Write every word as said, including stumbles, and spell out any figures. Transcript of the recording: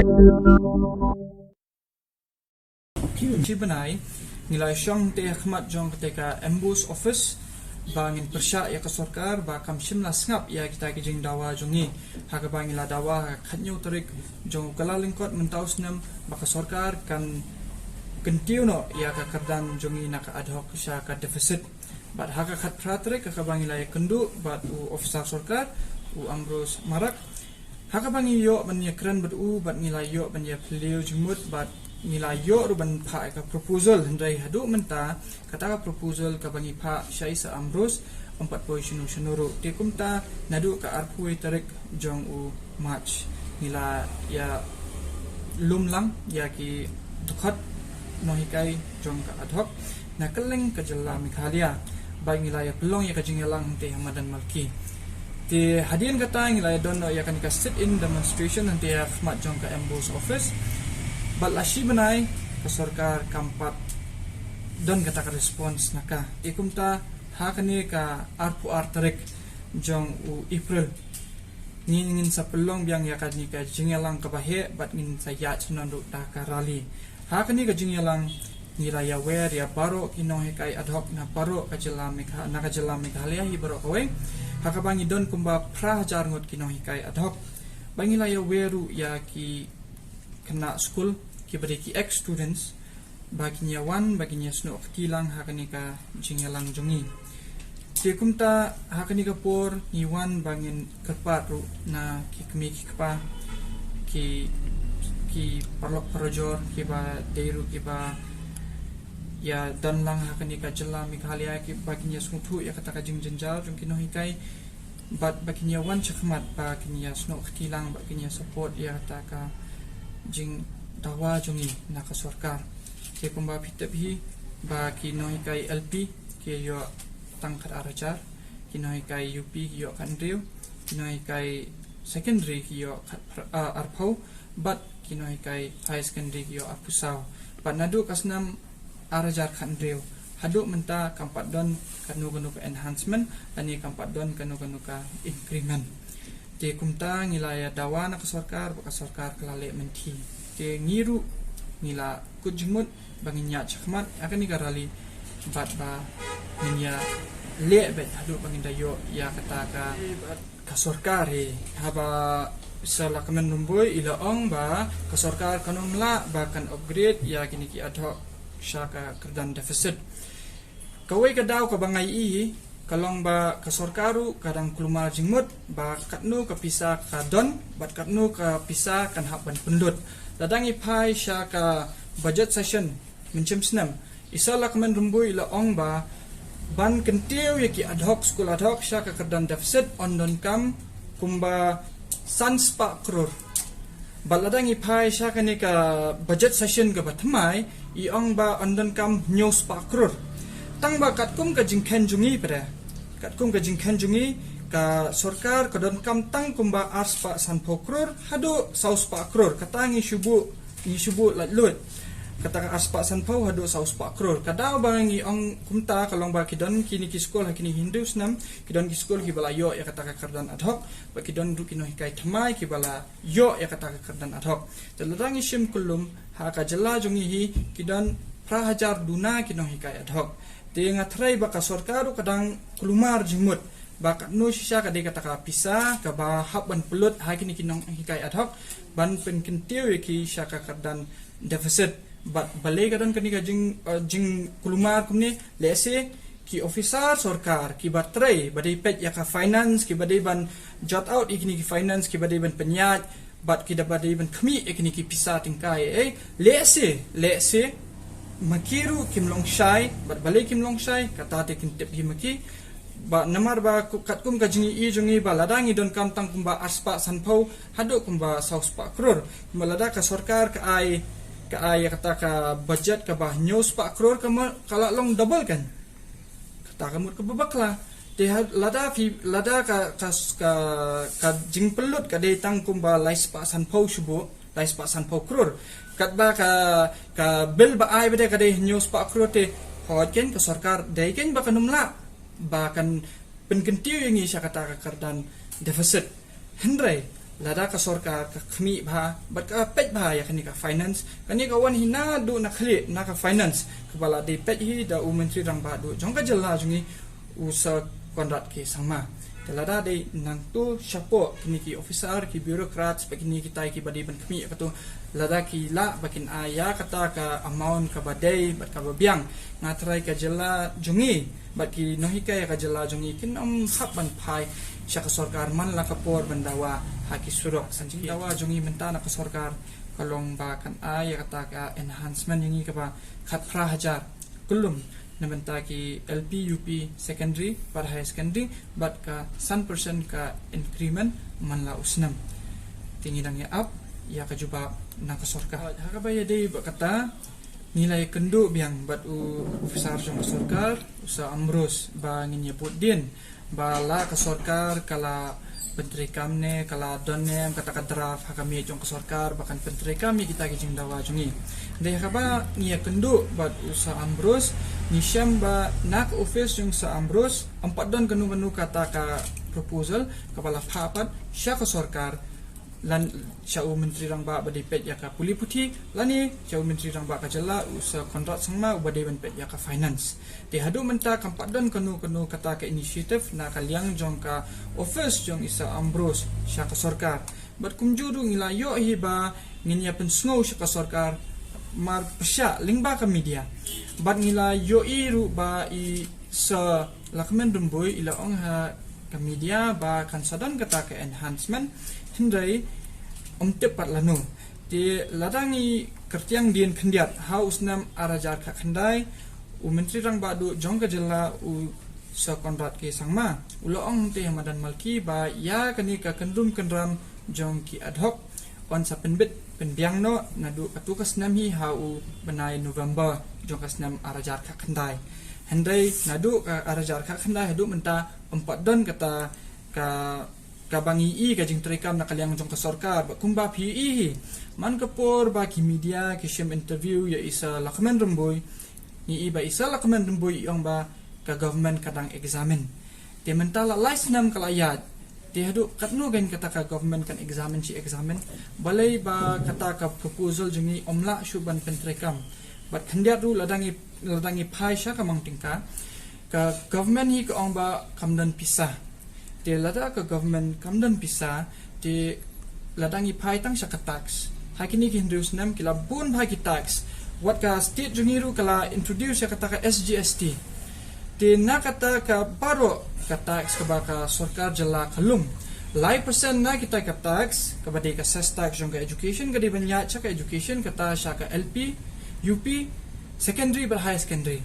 Shi bnai ngi la shong te ha khmat jong kata ka MBOSE office ba ngin pyrshah ïa ka sorkar ba kam shym la sngap ïa kita ki jingdawa jong ngi. Ha kaba ngi la dawa ha ka khatñiew tarik jong u Kyllalyngkot mynta u snem ba ka sorkar kan kyntiew noh ïa ka kyrdan jong ngi na ka ad hoc sha ka deficit. Bad ha ka khatphra tarik ha kaba ngi la ïakynduh bad u officer sorkar, u Ambrose Marak, ha kaba ngi ïoh ban ïakren bad u bad ngi la ïoh ban ïaphylliew jingmut bad ngi la ïoh ruh ban phah ïa ka proposal, hynrei haduh mynta kata ka proposal kaba ngi phah sha i Sir Ambrose ym pat poi shano shano ruh. Te kumta naduh ka arphew tarik jong u March ngi la ïalum lang ïa ki dkhot nonghikai jong ka ad hoc na kylleng ka jylla Meghalaya. Bad ngi la ïapynlong ïa ka jingïalang hangtei ha madan Malki. Te hadien kata ngi la ïadon noh ïa kane ka sit-in demonstration hangtei ha khmat jong ka MBOSE office. Bad la shi bnai ka sorkar kam pat don kata ka response na ka. Te kumta ha kane ka arphew ar tarik jong u April ngi, ngin sa pynlong biang ïa kane ka jingïalang kaba heh bad ngin sa ïaid sha nonduh da ka rally. Ha kane ka jingïalang ngi la ïawer ïa baroh ki nonghikai ad hoc na baroh ka jylla Megha-, na ka jylla Meghalaya hi baroh kawei. Ha kaba ngi don kumba phra hajar ngut ki nonghikai ad hoc. Ba ngi la ïawer ruh ïa ki khynnah skul kiba dei ki ex students ba kin ïawan ba kin ïasnoh kti lang ha kane ka jingïalang jong ngi. Te kumta ha kane ka por ngi wan ba ngin kyrpad ruh na ki kmie ki kpa, ki, ki paralok parajor kiba dei ruh kiba ïadon lang ha kane ka jylla Meghalaya kiba kin ïasngewthuh ïa kata ka jingjynjar jong ki nonghikai. Bad ba kin ïawan shakhmat ba kin ïasnoh kti lang bad kin ïa support ïa kata ka jingdawa jong ngi na ka sorkar. Te kumba phi tip hi ba ki nonghikai LP ki ïoh tang khatar hajar, ki nonghikai UP ki ïoh khathynriew, ki nonghikai secondary ki ïoh khat, ah, arphew, bad ki nonghikai higher secondary ki ïoh arphew saw. Bad naduh ka snem ar hajar khathynriew haduh mynta kam pat don kano kano ka enhancement lane kam pat don kano kano ka increment. Te kumta ngi la ïa dawa na ka sorkar ba ka sorkar ka la leh mynthi. Te ngi ruh ngi la kut jingmut ba ngin ïaid shakhmat ha kane ka rally bad ba ngin ïa leh beit haduh ba ngin da ïoh ïa kata ka ka sorkar hi. Haba Sir Lahkmen Rymbui i la ong ba ka sorkar kan ym lah ba kan upgrade ïa kine ki ad hoc sha ka kyrdan deficit. Kawei ka daw kaba nga ïohi ka long ba ka sorkar ruh ka dang kulmar jingmut ba katno ka pisa ka don bad katno ka pisa kan hap ban pynlut. Lada ngi phai sha ka budget session mynshem snem, i Sir Lahkmen Rymbui i la ong ba ban kyntiew ïa ki ad hoc, skul ad hoc sha ka kyrdan deficit yn donkam kumba san spah klur. Bad lada ngi phai sha kane ka budget session kaba thymmai, i ong ba yn donkam hynñiew spah klur. Tang ba katkum ka jingkhein jong ngi pat, katkum ka jingkhein jong ngi, ka sorkar ka donkam tang kumba ar spah sanphew klur haduh saw spah klur. Kata ngi shu buh, ngi shu buh laitluid. Kata ka ar spah sanphew haduh saw spah klur. Ka daw ba ngi ong kumta ka long ba ki don kine ki skul ha kine hynriew snem, ki don ki skul kiba la ïoh ïa kata ka kyrdan ad hoc, bad ki don ruh ki nonghikai thymmai kiba la ïoh ïa kata ka kyrdan ad hoc. Te lada ngi shim kyllum ha ka jylla jong ngi hi ki don phra hajar duna ki nonghikai ad hoc. Te nga tharai ba ka sorkar ruh ka dang kulmar jingmut ba katno shisha ka dei kata ka pisa kaba hap ban pynlut ha kine ki nonghikai ad hoc ban pynkyntiew ïa ki sha ka kyrdan deficit. Bad balei ka don kane ka jing, eh, jingkulmar kumne, lehse ki officer sorkar kiba trei, ba dei peit ïa ka finance, kiba dei ban jot out ïa kine ki finance, kiba dei ban pynïaid, bad kiba dei ban khmih ïa kine ki pisa tyngka, eh, lehse, lehse ma ki ruh kim long shai. Bad balei kim long shai, kata te kin tip hi ma ki. Ba namar ba ku-, katkum ka jingïohi jong ngi ba lada ngi donkam tang kumba ar spah sanphew haduh kumba saw spah klur. Kumba lada ka sorkar ka ai, ka ai ïa kata ka budget kaba hynñiew spah klur, ka ma-, ka la long double kan. Kata ka mut kaba bakla. Te ha-, lada phi, lada ka, ka, ka, ka jingpynlut ka dei tang kumba lai spah sanphew shu buh, lai spah sanphew klur. Katba ka, ka bill ba ai ba dei ka dei hynñiew spah klur te, hooid kein ka sorkar dei kein ba kan ym lah ba kan pynkyntiew ïa ngi sha kata ka kyrdan deficit. Hynrei Lada ka sorkar ka khmih bha bad ka peit bha ïa kane ka finance, kane ka wan hi naduh na khlieh na ka finance kaba la dei peit hi da u Myntri Rangbah Duh jong ka jylla jong ngi, u Sir Conrad K Sangma. Te lada dei nangtu shapoh kine ki officer, ki bureaucrats, bad kine kitai kiba dei ban khmih ïa kato, lada ki lah ba kin ai ïa kata ka amount kaba dei bad kaba biang, nga tharai ka jylla jong ngi bad ki nonghikai ka jylla jong ngi kin ym hap ban phai sha ka sorkar man la ka por ban dawa ha ki surok. Ka jingdawa jong ngi mynta na ka sorkar ka long ba kan ai ïa kata ka enhancement ïa ngi kaba khatphra hajar kyllum na bynta ki L P, U P, secondary bad higher secondary, bad ka san percent ka increment man la u snem. Te ngi dang ïa ap ïa ka jubab na ka sorkar. Ha kaba ïadei bad kata, ngi la ïakynduh biang bad u officer jong ka sorkar, u Sir Ambrose, ba ngin ïa bud dien ba la ka sorkar ka la pyntreikam ne ka la don ne em kata ka draft ha ka miej jong ka sorkar ba kan pyntreikam ïa kita ki jingdawa jong ngi. Dei ha kaba ngi ïakynduh bad u Sir Ambrose, ngi shem ba na ka office jong u Sir Ambrose ym pat don kano kano kata ka proposal kaba la phah pat sha ka sorkar, lane sha u Myntri Rangbah ba dei peit ïa ka pule puthi, lane sha u Myntri Rangbah ka jylla, u Sir Conrad Sangma, uba dei ban peit ïa ka finance. Te haduh mynta kam pat don kano kano kata ka initiative na ka liang jong ka office jong i Sir Ambrose sha ka sorkar. Bad kumjuh ruh ngi la ïoh hi ba ngin ïa pynsngew sha ka sorkar mar pyrshah lyngba ka media. Bad ngi la ïohi ruh ba i Sir Lahkmen Rymbui i la ong ha ka media ba kan sa don kata ka enhancement, hynrei ym tip pat lano. Te lada ngi kyrtiang dien khyndiat, ha u snem ar hajar khatkhyndai, u Myntri Rangbah Duh jong ka jylla, u Sir Conrad K Sangma, u la ong te ha madan Malki ba ïa kane ka kyndrum kyndram jong ki ad hoc yn sa pynbit pynbiang noh naduh katu ka snem hi ha u bnai November jong ka snem ar hajar khatkhyndai. Hynrei naduh ka ar hajar khatkhyndai haduh mynta ym pat don kata ka, kaba ngi i ka jingtreikam na ka liang jong ka sorkar, bad kumba phi i hi, man ka por ba ki media ki shim interview ïa i Sir Lahkmen Rymbui, ngi i ba i Sir Lahkmen Rymbui i ong ba ka government ka dang examine. Te mynta la lai snem ka la ïaid. Te haduh katno kein kata ka government kan examine shi examine. Balei ba kata ka proposal jong ngi ym lah shuh ban pyntreikam. Bad khyndiat ruh lada ngi, lada ngi phai sha ka mang tyngka, ka government hi ka ong ba kam don pisa. Te lada ka government kam don pisa, te lada ngi phai tang sha ka tax, ha kine ki hynriew snem ki la bun bha ki tax. Wat ka state jong ngi ruh ka la introduce ïa kata ka S G S T. Te na kata ka baroh ka tax kaba ka sorkar jylla ka lum, lai percent na kita ka tax kaba dei ka cess tax jong ka education ka dei ban ïaid sha ka education, kata sha ka L P, U P, secondary bad higher secondary.